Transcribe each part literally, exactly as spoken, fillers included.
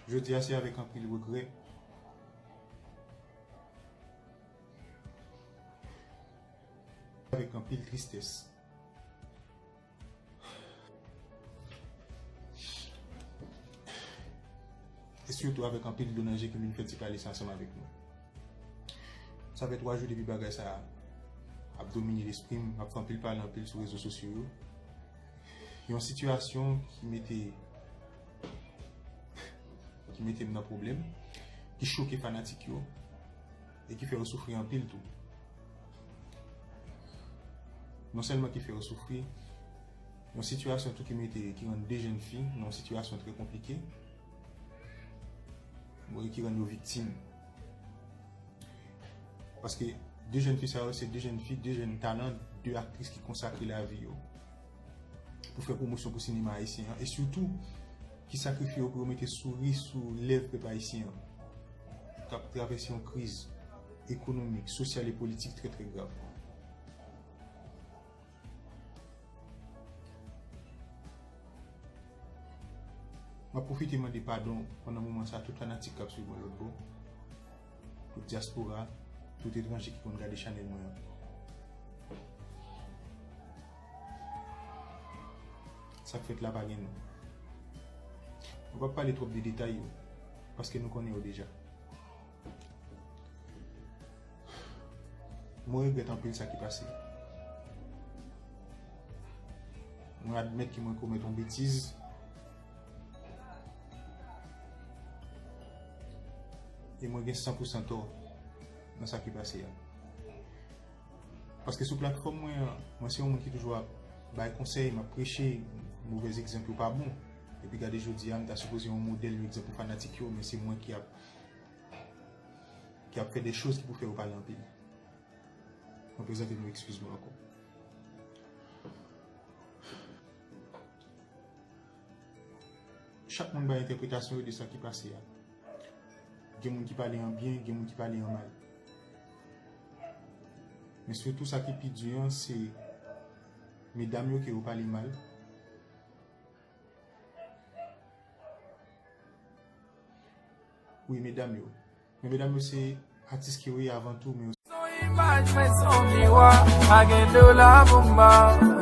Jodi a, se avèk anpil regrè, avèk anpil tristès. E sitou avèk anpil dlo nan je ke m vin fè ti pale sa ansanm avèk nou. Sa fè twa jou depi bagay sa a ap domine lespri m, m ap fè anpil pale anpil sou rezo sosyo yo. Yon sitiyasyon ki mete, ki mete m nan pwoblèm, ki choke fanatik yo, e ki fè yo soufri anpil tou. Non sèlman ki fè yo soufri, yon sitiyasyon tou ki mete, ki rann de jèn fi nan yon sitiyasyon trè konplike, bon, e ki rann yo viktim. Paske de jèn fi sa yo, se de jèn fi, de jèn talan, de aktris ki konsakre lavi yo pou fè pwomosyon pou sinema ayisyen an, e sitou ki sakrifye yo pou yo mete souri sou lèv pèp ayisyen an, k ap travèse yon kriz ekonomik, sosyal e politik trè, trè grav. M ap pwofite mande padon pandan moman sa a tout fanatik k ap swiv mwen lòt bò, tout dyaspora, tout etranje ki konn gade chanèl mwen an. Sa k fèt la pa gen non. Nou p ap pale twòp de detay yo, paske nou konnen yo deja. Mwen regrèt anpil sa ki pase. Mwen admèt ke mwen komèt yon betiz. E mwen gen san pou san tò nan sa ki pase a. Paske sou platfòm mwen an, mwen se yon moun ki toujou ap bay konsèy, m ap preche, movèz egzanp yo pa bon. Epi gade jodi a, m ta sipoze yon modèl, yon egzanp pou fanatik yo, men se mwen ki ap ki ap fè de choz ki pou fè yo pale anpil. Mwen prezante nou eskiz mwen ankò. Chak moun bay entèpretasyon yo de sa ki pase a. Gen moun ki pale an byen, gen moun ki pale an mal. Men sitou sa ki pi di an, se medam yo ke yo pale mal. Wi, medam yo. Men medam yo se atis ke yo ye avan tou, men yo Son imaj mwen se yon miwa, pa gen dola pou m ba w,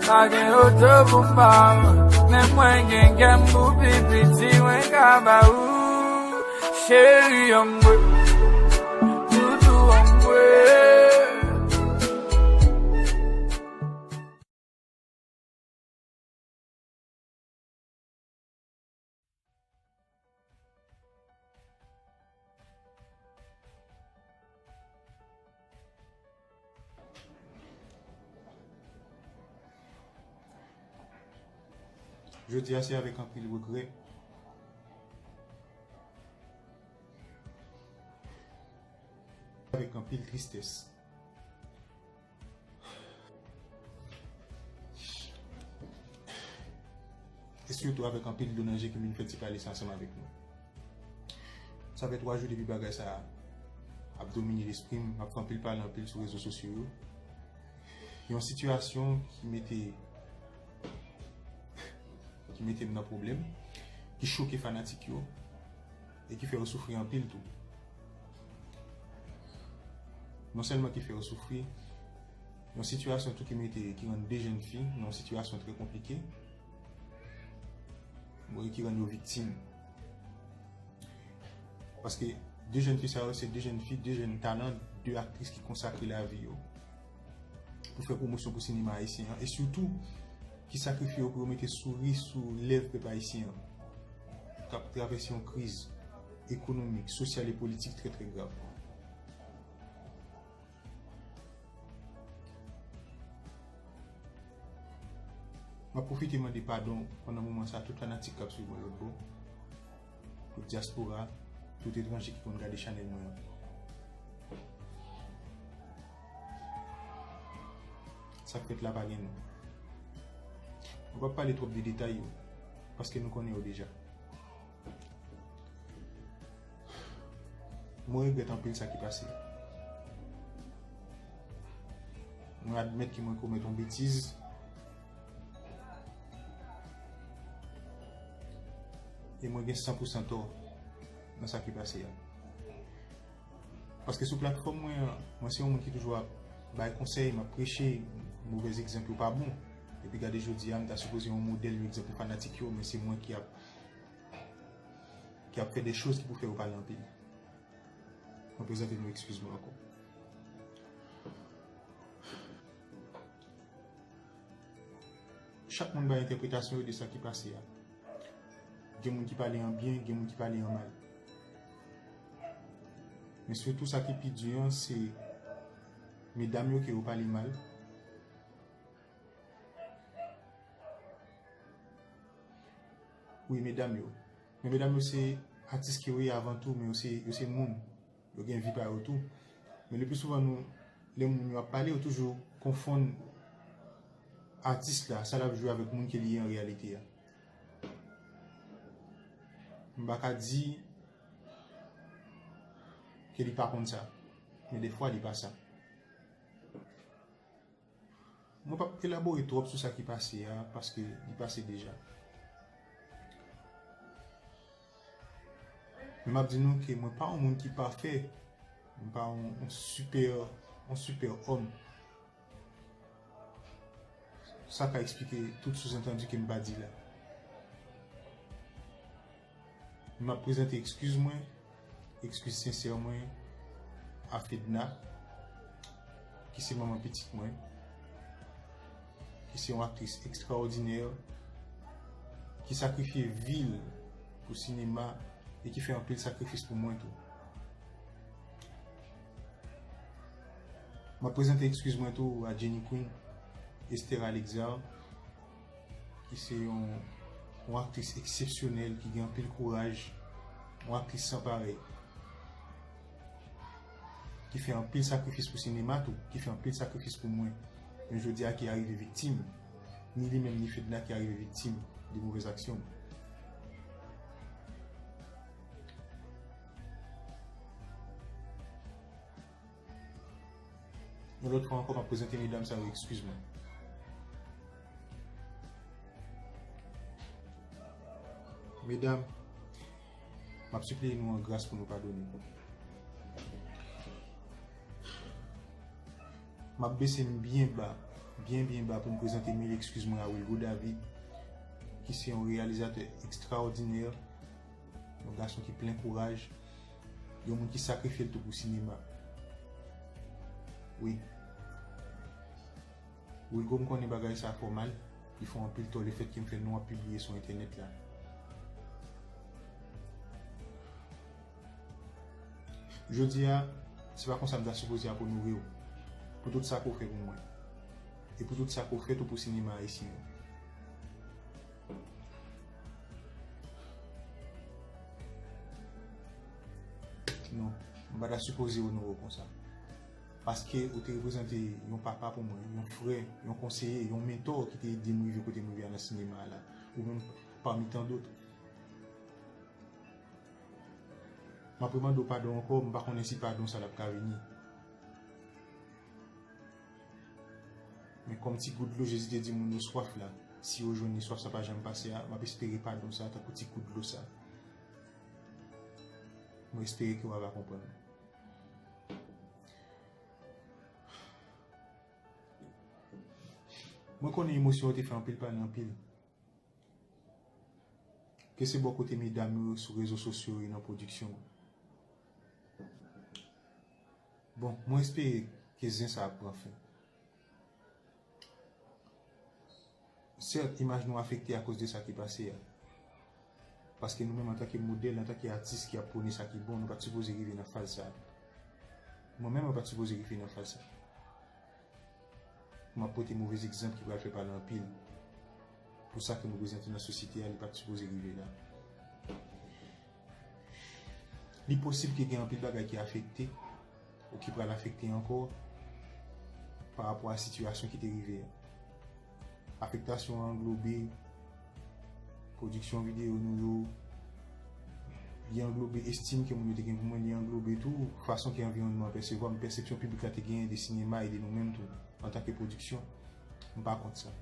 pa gen oto pou m ba w, men mwen gen kè m pou pi piti mwen ka ba ou. Cheri an mwen, doudou an mwen. Jodi a, se avèk anpil regrè, avèk anpil tristès. E sitou avèk anpil dlo nan je ke m vin fè ti pale sa ansanm avèk nou. Sa fè twa jou depi bagay sa a ap domine lespri m, m ap fè anpil pale anpil sou rezo sosyo yo. Yon sitiyasyon ki mete, ki mete m nan pwoblèm, ki choke fanatik yo, e ki fè yo soufri anpil tou. Non sèlman ki fè yo soufri, yon sitiyasyon tou ki mete, ki rann de jèn fi nan yon sitiyasyon trè konplike, bon, e ki rann yo viktim. Paske de jèn fi sa yo, se de jèn fi, de jèn talan, de aktris ki konsakre lavi yo pou fè pwomosyon pou sinema ayisyen an, e sitou ki sakrifye yo pou yo mete souri sou lèv pèp ayisyen an, k ap travèse yon kriz ekonomik, sosyal e politik trè, trè grav. M ap pwofite mande padon pandan moman sa a tout fanatik k ap swiv mwen lòt bò, tout dyaspora, tout etranje ki konn gade chanèl mwen an. Sa k fèt la pa gen non. Nou p ap pale twòp de detay yo, paske nou konnen yo deja. Mwen regrèt anpil sa ki pase. Mwen admèt ke mwen komèt yon betiz. E mwen gen san pou san tò nan sa ki pase a. Paske sou platfòm mwen an, mwen se yon moun ki toujou ap bay konsèy, m ap preche, movèz egzanp yo pa bon. Epi gade jodi a, m ta sipoze yon modèl, yon egzanp pou fanatik yo, men se mwen ki ap, ki ap fè de choz ki pou fè yo pale anpil. Mwen prezante nou eskiz mwen ankò. Chak moun bay entèpretasyon yo de sa ki pase a. Gen moun ki pale an byen, gen moun ki pale an mal. Men sitou sa ki pi di an, se medam yo ke yo pale mal. Wi, medam yo. Men medam yo se atis ke yo ye avan tou, men yo se, yo se moun. Yo gen vi pa yo tou. Men le pli souvan nou, lè moun yo ap pale, yo toujou konfonn atis la, sa l ap jwe avèk moun ke li ye an reyalite a. M pa ka di ke li pa konn sa, men defwa li pa sa. Mwen p ap elabore twòp sou sa ki pase a, paske li pase deja. Men m ap di nou ke mwen pa yon moun ki pafè, mwen pa yon, yon sipè, yon sipè òm. Sa ka eksplike tout souzantandi ke m pa di la. M ap prezante ekskiz mwen, ekskiz sensè mwen a Fedna, ki se manman pitit mwen, ki se yon aktris ekstraòdinè, ki sakrifye vi l pou sinema e ki fè anpil sakrifis pou mwen tou. M ap prezante ekskiz mwen tou a Jenny Queen, Esther Alexard, ki se yon, yon aktris eksepsyonèl, ki gen anpil kouraj, yon aktris san parèy, ki fè anpil sakrifis pou sinema tou, ki fè anpil sakrifis pou mwen. Men jodi a ki arive viktim, ni li menm ni Fedna ki arive viktim de movèz aksyon. Yon lòt fwa ankò, m ap prezante medam sa yo ekskiz mwen. Medam, m ap sipliye nou an gras pou nou padone. M ap bese m byen ba, byen, byen ba pou m prezante mil ekskiz mwen a Wilgo David, ki se yon reyalizatè ekstraòdinè, yon gason ki plen kouraj, yon moun ki sakrifye l tou pou sinema. Wi. Wilgo, m konnen bagay sa fè w mal, li fè w anpil tò lefèt ke m fè non w ap pibliye sou entènèt la. Jodi a, se pa konsa m ta sipoze ap onore w pou tout sa ke w fè pou mwen e pou tout sa ke w fè tou pou sinema ayisyen an. Non, m pa ta sipoze onore w konsa. Paske ou te reprezante yon papa pou mwen, yon frè, yon konseye, yon mentò ki te ede m rive kote m rive a nan sinema a la. Ou menm pami tan dòt. M ap remande w padon ankò, m pa konnen si padon sa l ap ka vini. Men kòm ti gout dlo Jezi te di moun yo swaf la, si yo jwenn li, swaf sa pa janm pase a, m ap espere padon sa tankou ti gout dlo sa. Mwen espere ke w ava konprann. Mwen konnen emosyon yo te fè anpil pale anpil. Ke se bò kote medam yo sou rezo sosyo e nan pwodiksyon. Bon, mwen espere ke zen sa ap pran fen. Sèt, imaj nou afekte akoz de sa ki pase a. Paske nou menm antanke modèl, antanke atis ki ap pwone sa ki bon, nou pa t sipoze rive nan faz sa. Mwen menm, mwen pa t sipoze rive nan faz sa. M ap pote movèz egzanp ki pral fè pale anpil. Pou sa ke nou prezante nan sosyete a, li pa t sipoze rive la. Li posib ke gen anpil bagay ki afekte, ou ki pral afekte ankò, pa rapò a sitiyasyon ki te rive a. Afektasyon an anglobe pwodiksyon videyo nou yo, li anglobe estim ke moun yo te gen pou mwen, li anglobe tou fason ke anviwònman an pèsevwa m, pèsepsyon piblik la te genyen de sinema e de nou menm tou, antanke pwodiksyon. M pa kont sa.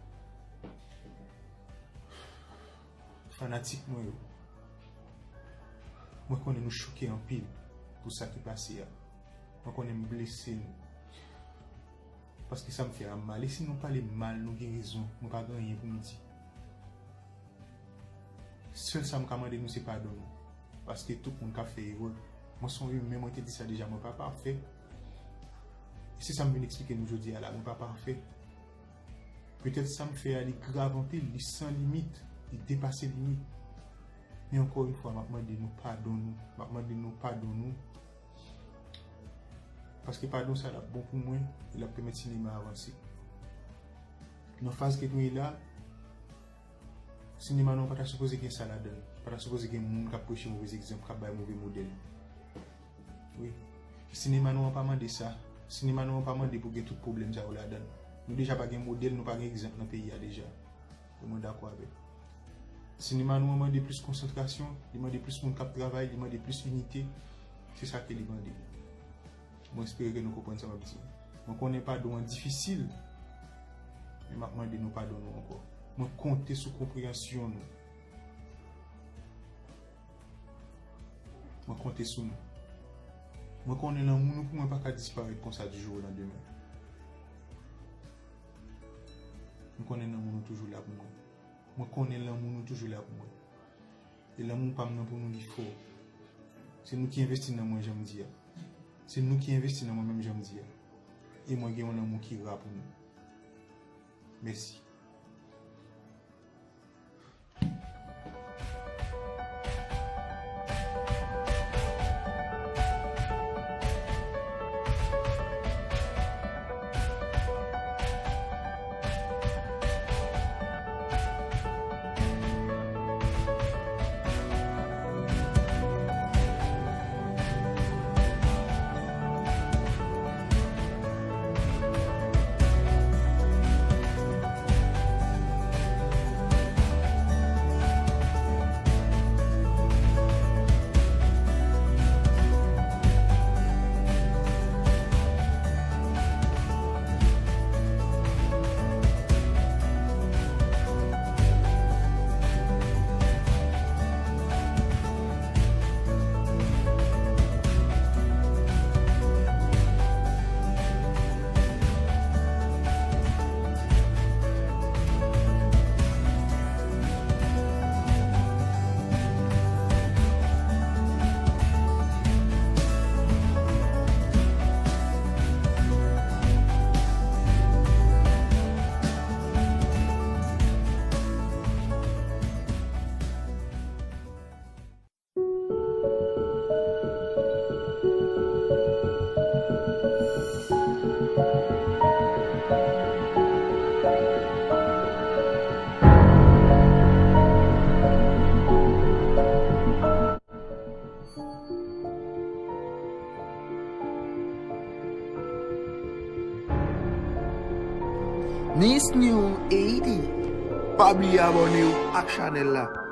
Fanatik mwen yo, Mwen konnen nou choke anpil pou sa ki pase a. Mwen konnen m blese nou. Paske sa m fè a mal. E si nou pale m mal, nou gen rezon. Mwen pa gen anyen pou m di. Sèl sa m ka mande nou, se padon nou. Paske tout moun ka fè erè. Mwen se yon imen, mwen te di sa deja, mwen pa pafè. E se sa m vin eksplike nou jodi a la, mwen pa pafè. Petèt sa m fè a, li grav anpil, li san limit, li depase limit. Men ankò yon fwa, m ap mande nou padon nou. M ap mande nou padon nou. Paske padon sa l ap bon pou mwen, e l ap pèmèt sinema avanse. Nan faz ke nou ye la, sinema nou an pa ta sipoze gen sa ladan l. Pa ta sipoze gen moun k ap preche movez egzanp, k ap bay move modèl. Wi. Sinema nou an pa mande sa. Sinema nou an pa mande pou gen tout pwoblèm sa yo ladan l. Nou deja pa gen modèl, nou pa gen egzanp nan peyi a deja. E mwen dakò avè l. Sinema nou an mande plis konsantrasyon, li mande plis moun k ap travay, li mande plis inite. Se sa ke li mande. Mwen espere ke nou konprann sa m ap di. Mwen konnen padon an difisil, men m ap mande nou padon nou ankò. Mwen konte sou konpreyansyon nou. Mwen konte sou nou. Mwen konnen lanmou nou pou mwen pa ka disparèt konsa du jour au lendemain. Mwen konnen lanmou nou toujou la pou mwen. Mwen konnen lanmou nou toujou la pou mwen. E lanmou pa m nan pou nou li fò. Se nou ki envesti nan mwen jan m di a. Se nou ki envesti nan mwen menm jan m di a. E mwen gen yon lanmou ki ra pou nou. Mèsi. Nice New Haiti. Pa bliye abòne w ak chanèl la.